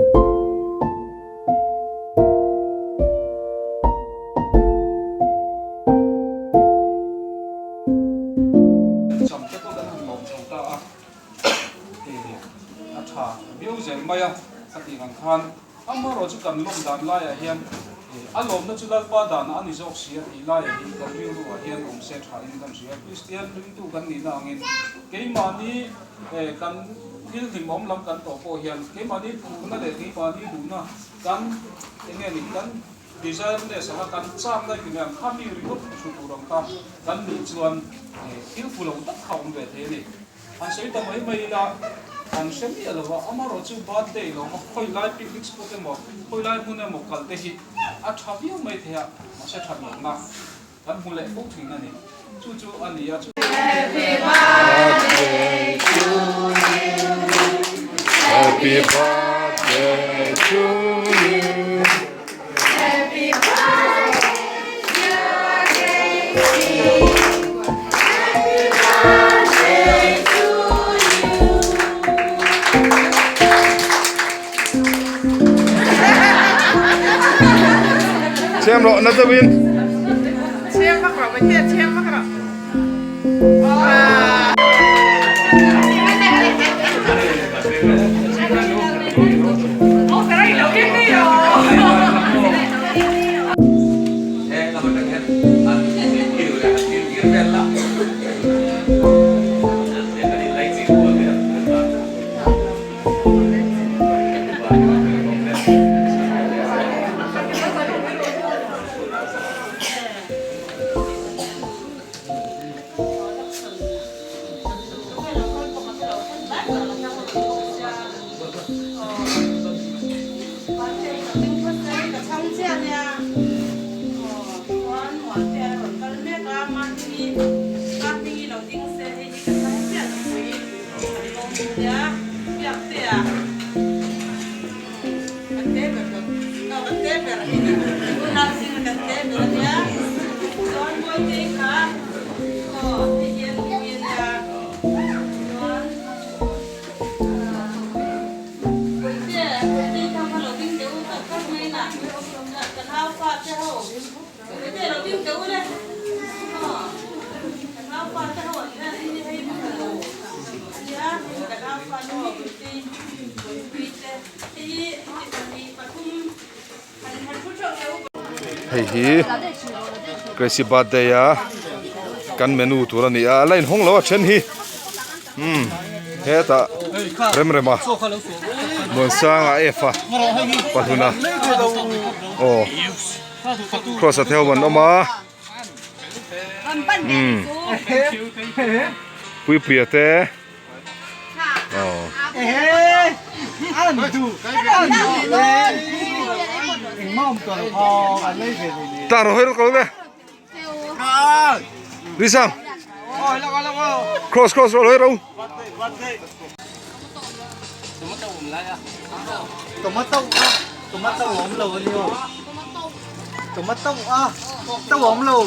Cham te pawh kan han lawm chho ta a, a tha viau zel mai a, khatih ang khan amaherawh chu kan lawm dan laiah hian a lawmna chu Lalpa danah a ni zawk si a tih laiah hi kan rilruah hian awm se tha in kan hria. Kristian ringtu kan nihna angin keimahni kan thil hlimawm lam kan tawh pawh hian keimahni phurna leh keimahni duhna kan enge ni kan Desireness anga kan chak daih ti mai ang kha mi ringawt thu tur ang kha kan nih chuan thil fu lo tak kha awm ve thei a ni. Han sawi ta mai mai ila kan hre miah lo a, amaherawh chu birthday lo maw khawi lai picnic spot emaw khawi lai hmun emaw kal te hi a tha viau mai thei a, mahse that lohna kan hmu leh fo thin a ni. Chu chu a ni a. Happy birthday to you. Happy birthday to you. Happy birthday dear Gracie. Happy birthday to you. Chem rawh na deuhin. Chem vak rawh mai te chem vak rawh. Hei hi Gracy birthday a kan menu tur a ni a a la inhawng lo a then hi umm hetah Remrema Muansanga F a pahluna aw cross a theu an awm a umm Puipuia te. Ta rồi hơi có đây. Đi sang. Cross cross rồi đâu. Tomato a, tomato awm lo a ni aw. Tomato a, to awm lo.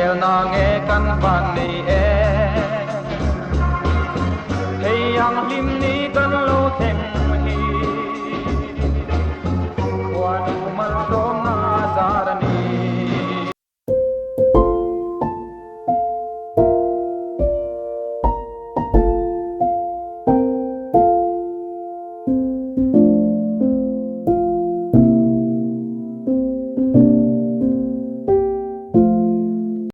zel na nge kan van nei e. Hei ang hlim ni.